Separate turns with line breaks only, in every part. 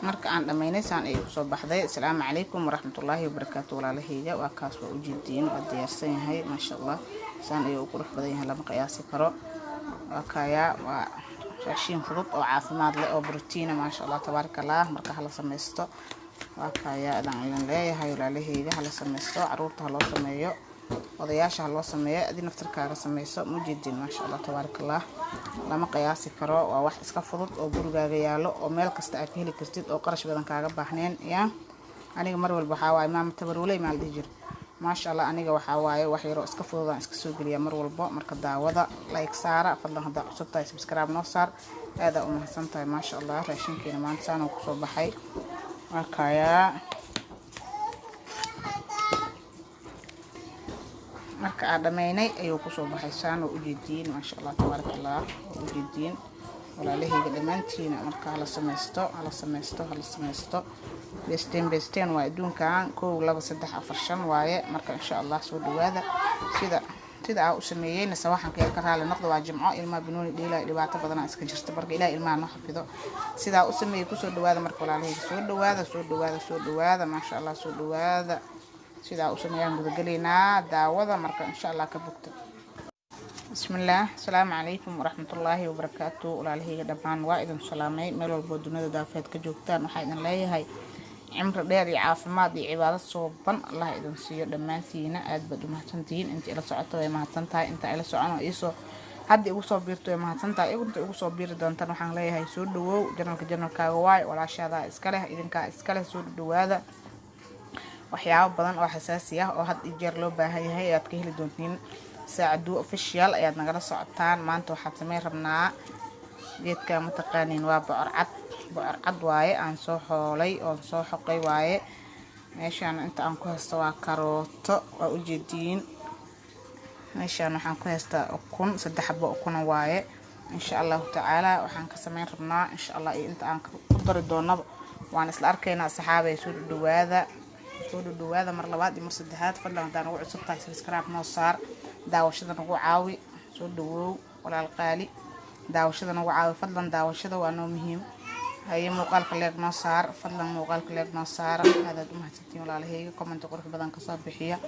Marka aan dhameynay saan ay kusoo baxday. Asalaamu calaykum waraxmatullaahi wabarakaatu walaalahayga. Waa kaas, waa ujeediin, waa diyaarsan yahay, maasha Allah. Saan ayuu u qurux badan yahay, lama qiyaasi karo. Waa kayaa, waa raashin fudud oo caafimaad leh oo brotiina, maasha Allah, tabaaraka Allah. Marka hala samaysto, waa kayaa adaan idin leeyahay walaalahayga, hala samaysto, caruurta ha loo sameeyo, odayaasha ha loo sameeyo, adi naftarkaaga sameyso. Mujeedin, maasha Allah, tabaaraka Allah, lama qiyaasi karo. Waa wax iska fudud oo gurigaaga yaalo oo meel kasta aad ka heli kartid oo qarash badan kaaga baahneen. Yaa aniga mar walba waxaa waaye maama tabaruuley maa la dhihi jira, maasha Allah. Aniga waxaa waaye wax yaroo iska fudud aan iska soo geliya mar walbo. Marka daawada, like saara fadlan, haddaa cusub tahay subscribe noo saar. Aadaa u mahadsan tahay, maasha Allah. Raashinkeena maanta saan kusoo baxay, waa kayaa. Marka aan dhameynay ayuu kusoo baxay saan oo ujeediin, maasha Allah, tabaaraka Allah, oo ujeediin walaalahayga dhammaantiina. Marka hala samaysto, hala samaysto, hala samaysto. Besteen besteen waa adduunkan, 1, 2, 3, 4, 5 waaye. Marka insha Allah soo dhawaada. Sida aa u sameeyeyna sawaxanka yar ka raali noqda. Waa Jimco, ilmaha banooni dheelay, dhibaato badanaa iska jirta. Marka Ilaah ilmaha noo xafido. Sidaa u sameeyey kusoo dhawaada. Marka walaalahayga soo dhawaada, soo dhawaada, soo dhawaada, maasha Allah, soo dhawaada. Sidaa u sameeyaan gudagelaynaa daawada. Marka insha Allah ka bogta. Bismillaah. Asalaamu calaykum waraxmatullaahi wabarakaatu walaalahayga dhammaan, waa idin salaamay meel walboo dunida daafeed ka joogtaan. Waxaa idin leeyahay cimri dheer iyo caafimaad iyo cibaado sooban Allah idin siiyo dhammaantiina. Aad baad u mahadsantihiin. Inta ila socoto way mahadsan tahay, inta ila socon oo iisoo hadda igu soo biirto way mahadsan tahay, inta igu soo biiri doontaan waxaan leeyahay soo dhawow. Channelka channelkaaga waay, walaashaadaa iska leh, idinkaa iska leh, soo dhawaada. Waxyaabo badan oo xasaasi ah oo had iyo jeer loo baahan yahay ayaad ka heli doontiin. Saacaduu Official ayaad nagala socotaan. Maanta waxaad sameyn rabnaa geedka mataqaaniin, waa bocor cad. Bocor cad waaye, aan soo xoolay oon soo xoqay waaye. Meeshaan inta aan ku haysto waa karooto, waa ujeediin. Meeshaan waxaan ku haystaa ukun, 3 xabo ukuna waaye. Insha Allahu tacaala waxaan ka sameyn rabnaa insha Allah iyo inta aan ku dari doonaba waan isla arkaynaa. Saxaabay, soo dhawaada, soo dhawaada mar labaad iyo mar saddexaad. Fadlan haddaan ugu cusub tahay subscribe noo saar, daawashada nagu caawi. Soo dhawow walaal qaali, daawashada nagu caawi fadlan, daawashada waa noo muhiim. Haye, muuqaalka like noo saar fadlan, muuqaalka like noo saara. Aadaad u mahadsantiin walaalahayga, comment qurux badan kasoo bixiya.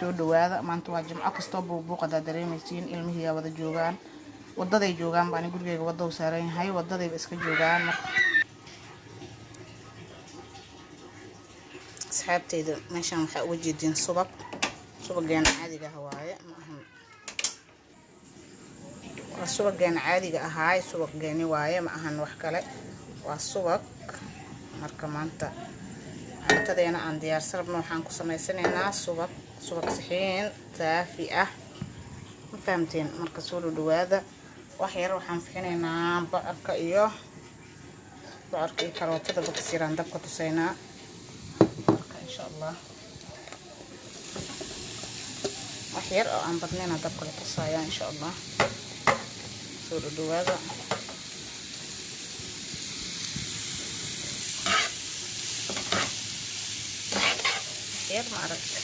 Soo dhawaada. Maanta waa Jimco, kastoo buuqbuuq haddaad dareemaysiin, ilmihiiyaa wada joogaan, wadaday joogaan baani. Gurigeyga wadda u saaran yahay, wadadayba iska joogaan. Marka asxaabteyda, meeshaan waxaa uga jeediin subag. Subageena caadiga ah waaye, ma ahan, waa subageena caadiga ahaay, subaggeeni waaye, ma ahan wax kale, waa subag. Marka maanta cuntadeena aan diyaarsan rabno waxaan ku samaysanaynaa subag, subag saxiin saafi ah, ma fahamteen? Marka soo dhawaada. Wax yar waxaan fixinaynaa bocorka iyo karootada bakasiraan dabka tusaynaa. Marka insha Allah wax yar oo aan badnayna dabka la tusayaa insha Allah. Soo dhawaada. Yar ma aragta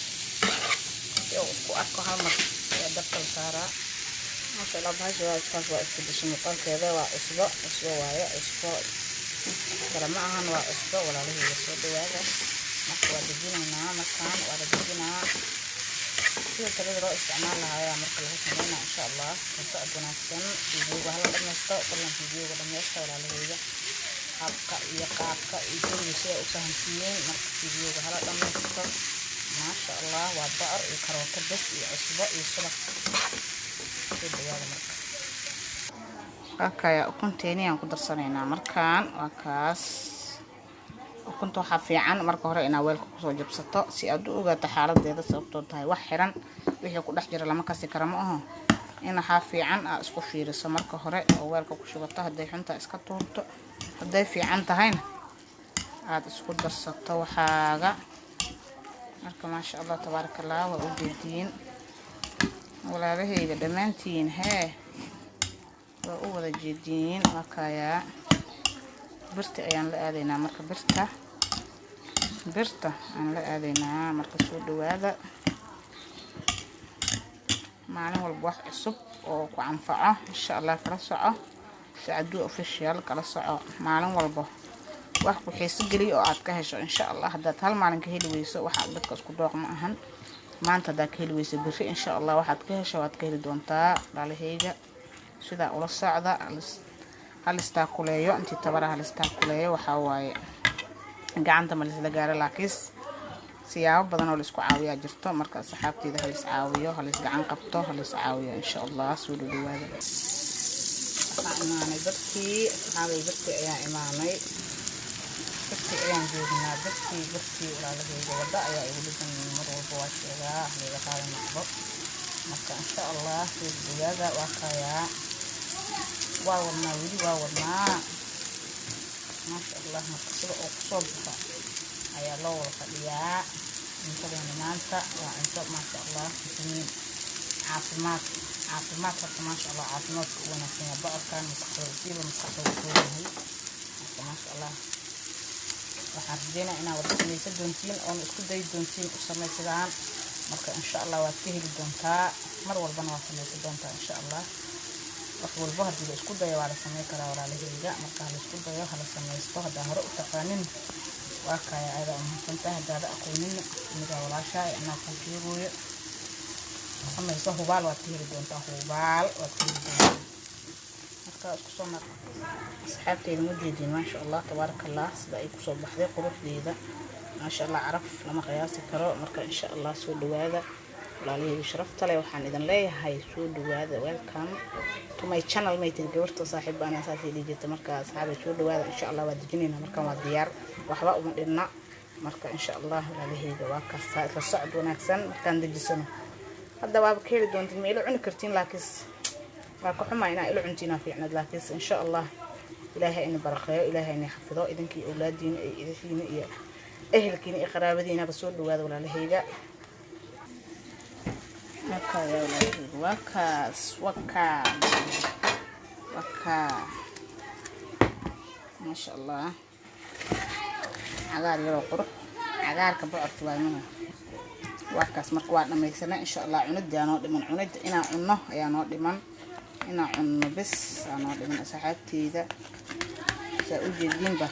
si uu isku arko, hal mar ayaa dabka la saaraa, maasha Allah. Bahasha waa iskaas, waa isku dishay muuqaalkeeda. Waa cusbo, cusbo waaye, cusbo kale ma ahan, waa cusbo walaalahayga. Soo dhawaada. Marka waa dejinaynaa, markaan waa la dejinaa sida talada loo isticmaal lahaa marka lagu sameynaa insha Allah. La socod wanaagsan, videoga hala dhammaysto fadlan, videoga dhammaysta walaalahayga, habka iyo qaabka iyo guriga sida u fahansiiyeen. Marka videoga hala dhammaysto, maasha Allah. Waa bocor iyo karooto bes iyo cusbo iyo subag. Soo dhawaada. Marka waakaya, ukunteeni aan ku darsanaynaa markaan. Waa kaas ukunta. Waxaa fiican marka hore inaad weelka kusoo jabsato si aad u ogaato xaaladeeda, sababtoo tahay wax xiran wixii ku dhex jira lama kasi kara, ma aho? In waxaa fiican aad isku fiiriso marka hore oo weelka ku shubato. Hadday xuntaa iska tuurto, hadday fiican tahayna aada isku darsato waxaaga. Marka maasha Allah, tabaaraka Allah, waa ujeediin walaalahayga dhammaantiin, hee, waa u wada jeediin. Waa kayaa, birta ayaan la aadaynaa. Marka birta aan la aadaynaa. Marka soo dhawaada. Maalin walba wax cusub oo ku anfaco insha Allah kala soco Sacaduu Official, kala soco maalin walba. Wax ku xiiso geliyo oo aad ka hesho, insha Allah. Haddaad hal maalin ka heli weyso, waxa dadka isku dooq ma ahan. Maanta haddaad ka heli weyso, berri insha Allah waxaad ka hesho waad ka heli doontaa. Walaalahayga, sidaa ula socda. Halistaa kuleeyo intii tabara, halistaa kuleeyo. Waxaa waaye gacanta ma lisla gaaro, laakiin siyaabo badan oo laisku caawiyaa jirto. Marka asxaabteyda, halis caawiyo, halis gacan qabto, halis caawiyo, insha Allah. Soo dhadhawaada. Waxaa imaanay bartii, asxaabay, bartii ayaa imaanay, bartii ayaan joognaa, bartii, bartii. Walaalahayga, wadda ayaa igu dhigan, mar walba waa sheegaa, haliga qaada noqdo. Marka insha Allah soo dhadhawaada. Waa kayaa, waa wadnaa, weli waa wadnaa, maasha Allah. Marka sida uu kusoo baxo ayaa loo wada fadhiyaa. Cuntadeena maanta waa cunto, maasha Allah, fitamiin, caafimaad, caafimaad horta, maasha Allah, caafimaadka u wanaagsan yahay bocorkan. Maskaxda siiba, maskaxda uu yahay. Marka maasha Allah, waxaan rajeynaa inaad wada samaysan doontiin oona isku dayi doontiin u samaysadaan. Marka insha Allah waad ka heli doontaa, mar walbana waad samaysan doontaa, insha Allah. Wax walbo haddii la isku dayo waa la samey karaa, walaalahayga. Marka hala isku dayo, hala samaysto. Haddaa hore u taqaanin, waa kaya, aada umahadsantahay. Haddaada aqoonin, anigaa walaashaa anaa kuu sheegooyo. Samayso, hubaal waad ka heli doontaa, hubaal waad ka heli doontaa. Marka isku soo naq, asxaabteyda. Ma jeedin? Maasha Allah, tabaaraka Allah, sida ay kusoo baxday quruxdeeda, maasha Allah, caraf lama qiyaasi karo. Marka insha Allah soo dhawaada, walaalahayga sharafta leh. Waxaan idin leeyahay soo dhawaada, welcome to my channel. May tiri gabarta saaxiib baana saasay dhihi jirta. Marka asxaabay, soo dhawaada, insha Allah. Waa dejinaynaa markan, waa diyaar, waxba uma dhinna. Marka insha Allah, walaalahayga, waa kastaa isla socod wanaagsan. Markaan dejisano hadda waaba ka heli doontiin, ma ila cuni kartiin, laakiin waa ka xumaa inaa ila cuntiinaa fiicnad. Laakiin insha Allah, Ilaahay ina barakeeyo, Ilaahay ina xafido idinkii, awlaadiina iyo idihiina iyo ehelkiina iyo qaraabadiinaba. Soo dhawaada, walaalahayga. Wakaya, walaalahayga, waa kaas, wakaa, wakaa, maasha Allah. Cagaar yaroo qurux, cagaarka bocorka waa imaha, waa kaas. Marka waa dhamaysana, insha Allah. Cunidii noo dhiman, cunida inaan cunno ayaa noo dhiman, inaan cunno bis aa noo dhiman. Asxaabteyda, saa u jeediinba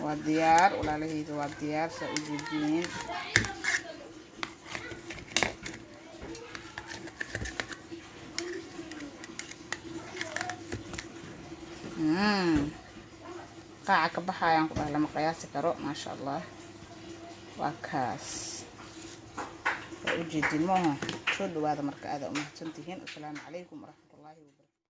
waa diyaar, walaalahayda, waa diyaar, saa u jeediin. Qaaca ka baxayaan ku dhaha lama qiyaasi karo, maasha Allah. Waa kaas, waa ujeedin maaha? Soo dhawaada. Marka aada umahadsan tihiin. Asalaamu calaykum waraxmatullaahi wabarakatu.